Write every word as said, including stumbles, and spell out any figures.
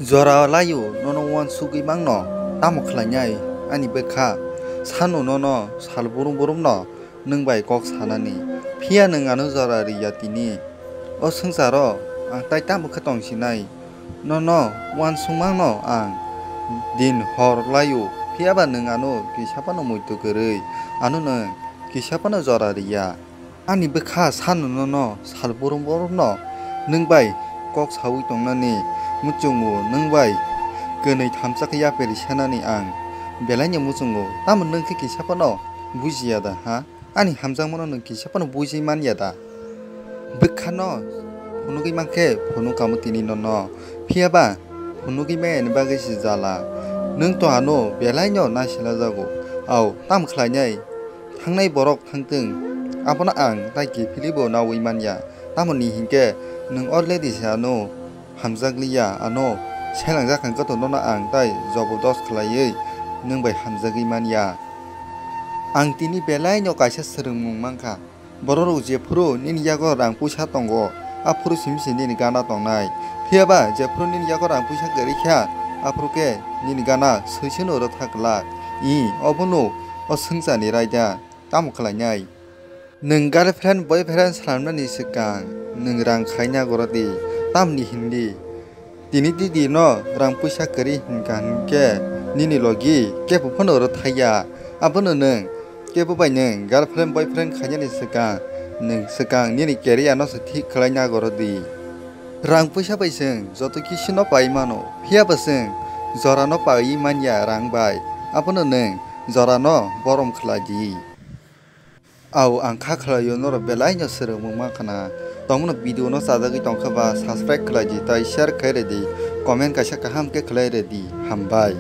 Jora laio nono uansugwi mangno tamo khlainai ani bwkha? Sano nono sal burum burumno nwng bai kok sanani, phiya nwng ano jora rwya tini. O swngcharo ang tai tamo khe tongsinai? Nono uansukmangno ang din hor laio, phiyaba nwng ano kisa phano muitu kwrwi, ano nwng kisa phano jora rwya. Ani bwkha sano nono sal burum burumno nwng bai kok saui tongnani muchungo, nwng bai kwnwi thamsa khe yapri sanani ang belaino muchungo, tamo nwng khe kisa phano bujiya da, ha? Ani hamjakmano nwng kisa phano bujui man ya da? Bwkhano phunugwi man khe phunuk kamo tini nono, phiyaba phunugwi maya ni bagwi se jala. Nwng to ano belaino naisila jago, au tamo khlainai? Thangnai borok thangtwng, abono ang tai kiphilwi bo naui man ya. Tamoni hinkhe nwng already se ano hamjakliya, ano selangjak hwnkhe to nono ang tai jobodos khlaiwi nwng bai hamjagwi man ya. Ang tini belaino kaisa swrwngmung mankha. Bororok jephuru nini yago rang puisa tongo, aphuru simi se nini gana tongnai. Phiyaba jephuru nini yago rang puisa kwrwi kha, aphuru khe nini gana swisano rwtha glak. Ih, obono o swngcharni raida. Tamo khlainai? Nwng girlfriend boyfriend swnamnani swkang nwng rang khaina gorodi, tamni hindi? Tini didi no rang puisa kwrwi hinkha hinkhe nini logi kebo phano rwthaiya. Abono nwng kebo bai nwng girlfriend boyfriend khainani swkang nwng swkang nini career no se thik khlaina gorodi. Rang puisa bai chwng joto kisi no pai mano, phiyaba chwng jora no paiwi manya rang bai. Abono nwng jora no borom khlai di. Au ang kha khlaio norok belai no swrwngmung ma khna. Tongmano video no chajagwi tongkha ba subscribe khlai di tai share khai rw di, comment kaisa kaham khe khlai rw di. Hambai.